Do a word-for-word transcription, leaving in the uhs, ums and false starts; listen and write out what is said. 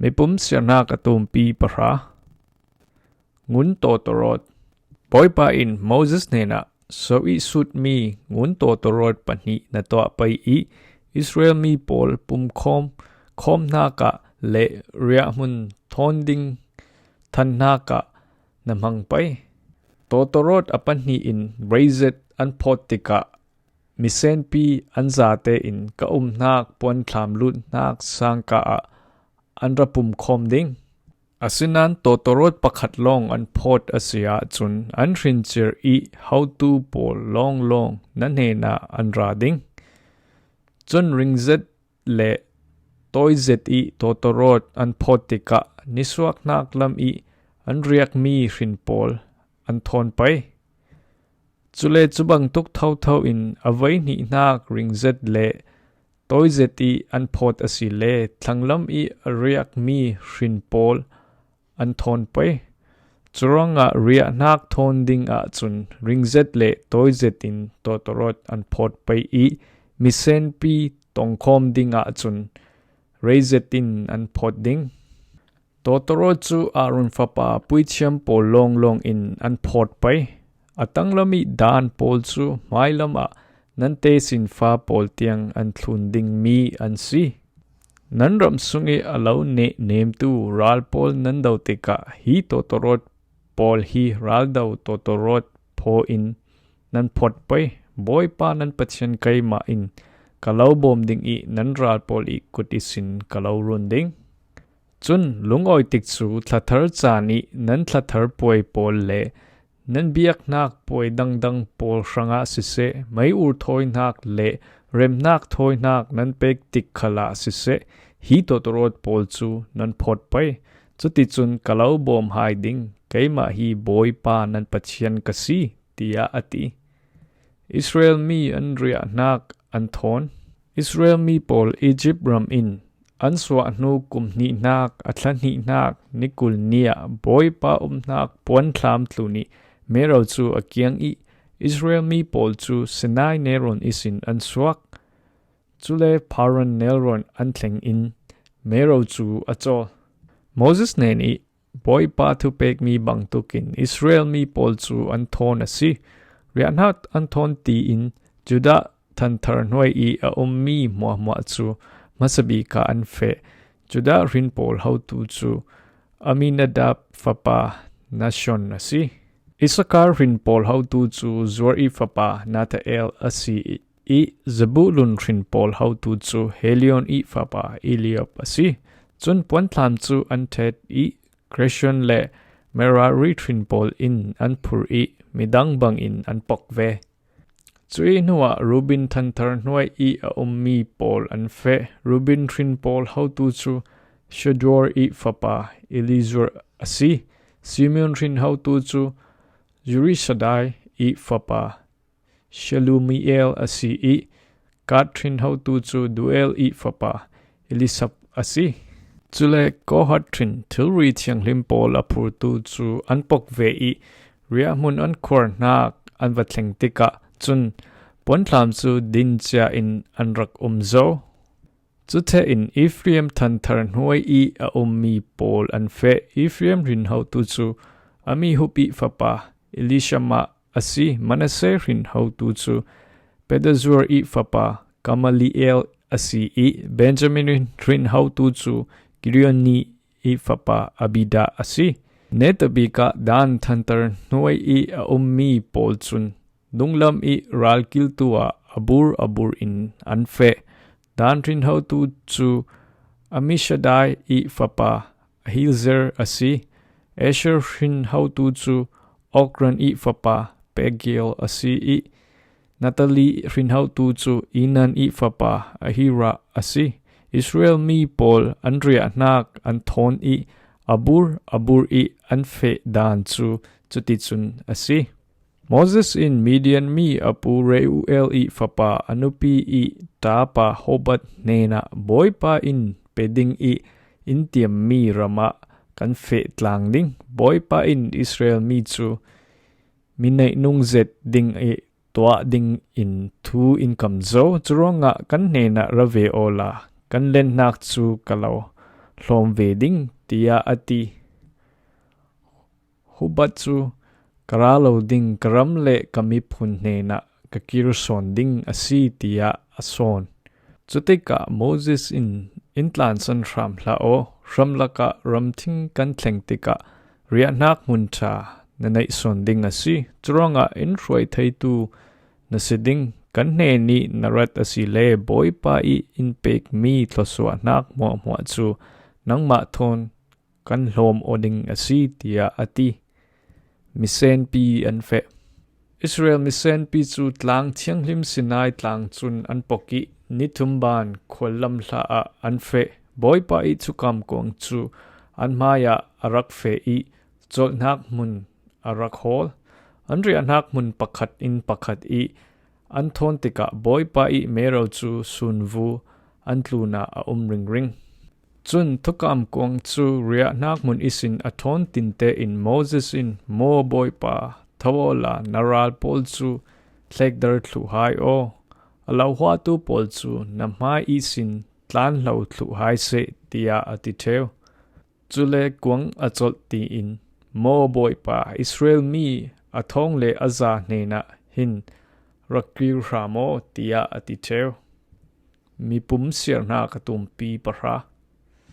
Mipum siarnak a tumpi pahra. Ngun tawtawrawt. Bawipa in Moses hnenah, "So ih sutmi ngun tawtawrawt pahnih na tuah pei ih Israel mi pawl pumkhawm khawmhnakah le riahhmun thawn ding thanhnakah na hmang pei. Tawtawrawt a pahnih in reizet an phawt tikah misenpi an zate in ka umhnak puanthlam luthnak sangka ah an ra pumkhawm ding. Asinain tawtawrawt pakhat lawng an phawt a si ahcun an hrincir ih hotu pawl lawnglawng na hnenah an ra ding. Cun ringzet le tawizet ih tawtawrawt an phawt tikah nisuaknak lam ih an riakmi hrin pawl an thawn pei. Cule cubangtuk thotho in a veihnihnak ringzet le tawizet ih an phawt asile thlanglam ih a riakmi hrin pawl an thawn pei. Curuangah riahhnak thawn ding ahcun ringzet le tawizet in tawtawrawt an phawt pei ih misenpi tongkhawm ding ahcun reizet in an phawt ding. Tawtawrawt cu Aaron fapa puithiam pawl lawnglawng in an phawt pei. A tanglam ih dan pawl cu hmailam ah nan tesinfa pawl tiang an thlun dingmi an si. Nan ram sung ih a lo neh nemtu ral pawl nan do tikah hi tawtawrawt pawl hi raldo tawtawrawt phaw in nan phawt pei. Bawipa nan Pathian keimah in ka lo bawm ding ih nan ral pawl ih kut ihsin ka lo run ding. Cun lungawi tikcu thlathar caan ih nan thlathar puai pawl le nan biaknak puai dangdang pawl hrangah siseh, mei-ur thawinak le remnak thawinak nan pek tik khalah siseh, hi tawtawrawt pawl cu nan phawt pei. Cuticun ka lo bawm hai ding, keimah hi Bawipa nan Pathian ka si, tiah a ti. Israel mi an riahhnak an thawn. Israel mi pawl Izipt ram in an suah hnu kum hnihnak a thla hnihnak ni kul ni ah Bawipa umhnak puanthlam tlun ih Mero cu a kiang ih Israel mi pawl cu Sinai nelrawn ihsin an suak. Cule Paran nelrawn an thleng in Mero cu a cawl. Moses hnen ih Bawipa thupekmi bangtuk in Israel mi pawl cu an thawn a si. Riahhnak an thawn tiin Judah thanthar hnuai ih a ummi hmuahhmuah cu hmasa bik ah an feh. Judah hrin pawl hotu cu Aminadab fapa Nahshon a si. Issakar hrin pawl hotu cu Zuar ih fapa Nathael a si ih Zebulun hrin pawl hotu cu Helion ih fapa Eliab a si. Cun puanthlam cu an ṭhet ih Gershon le Merari hrin pawl in an phur ih midang bangin an pok ve. Cuih hnuah Rubin thanthar hnuai ih a ummi pawl an feh. Rubin hrin pawl hotu cu Shedeur ih fapa Elizur a si. Simeon hrin hotu cu Zurisadai ih fapa Shelumiel a si ih Gad hrin hotu cu Deuel ih fapa Elisaph a si. Cule Kohat hrin thilri thianghlim pawl a phurtu cu an pok ve ih riahhmun an khuarhnak an va thleng tikah cun puanthlam cu din cia in an rak um zo. Cuthehin Ephraim thanthar hnuai ih a ummi pawl an feh. Ephraim hrin hotu cu Amihud ih fapa Elishama a si. Manasseh hrin hotu cu Pedahzur ih fapa Gamaliel a si ih Benjamin hrin hotu cu Gideoni ih fapa Abidah a si. Netabik ah Dan thanthar hnuai ih a ummi pawl cun dunglam ih ralkiltu ah a bur a bur in an feh. Dan hrin hotu cu Ammishaddai ih fapa Ahiezer a si. Asher hrin hotu cu Okran ih fapa Pagiel a si ih Naphtali hrin hotu cu Enan ih fapa Ahira a si. Israel mi pawl an riahhnak an thawn ih a bur a bur ih an feh dan cu cuticun a si. Moses in Midian mi a pu Reuel ih fapa a nupi ih ṭapa Hobab hnenah Bawipa in pe ding ih in tiammi ram ah kan feh tlang ding. Bawipa in Israel mi cu mi neih nung zet ding ih tuah ding in thu in kam zo. Curuangah kan hnenah ra ve awla kan lenhnak cu ka lo hlawm ve ding, tiah a ti. Hubad cu, ka ra lo ding, ka ram le ka miphun hnenah ka kir sawn ding a si, tiah a sawn. Cutikah Moses in, in tlansan hram hlah aw, hramlakah ramthing kan thleng tikah riahnak hmun ṭha na neih sawn ding a si. Curuangah in hruai theitu na si ding, kan hnenih na rat asile Bawipa ih in pekmi thluasuahnak hmuahhmuah cu nangmah thawn kan hlawm aw ding a si, tiah a ti. Misenpi an feh. Israel misenpi cu tlang thianghlim Sinai tlang cun an pok ih nithum ban khuallam hlah ah an feh. Bawipa ih thukam kuang cu an hmaiah a rak feh ih colhnak hmun a rak hawl. An riahnak hmun pakhat in pakhat ih an thawn tikah Bawipa ih mero cu sunvu an tlunah a um ringring. Cun thukam kuang cu riahnak hmun ihsin a thawn tinte in Moses in, Maw Bawipa, tho awla na ral pawl cu thlekdar thluh hai aw, a lauhuatu pawl cu na hmai ihsin tlanhlo thluh hai seh, tiah a ti ṭheu. Cule kuang a colh tiin, Maw Bawipa, Israel mi a thawng le a za hnenah hin rak kir hram aw, tiah a ti ṭheu. Mipum siarnak a tumpi pahra.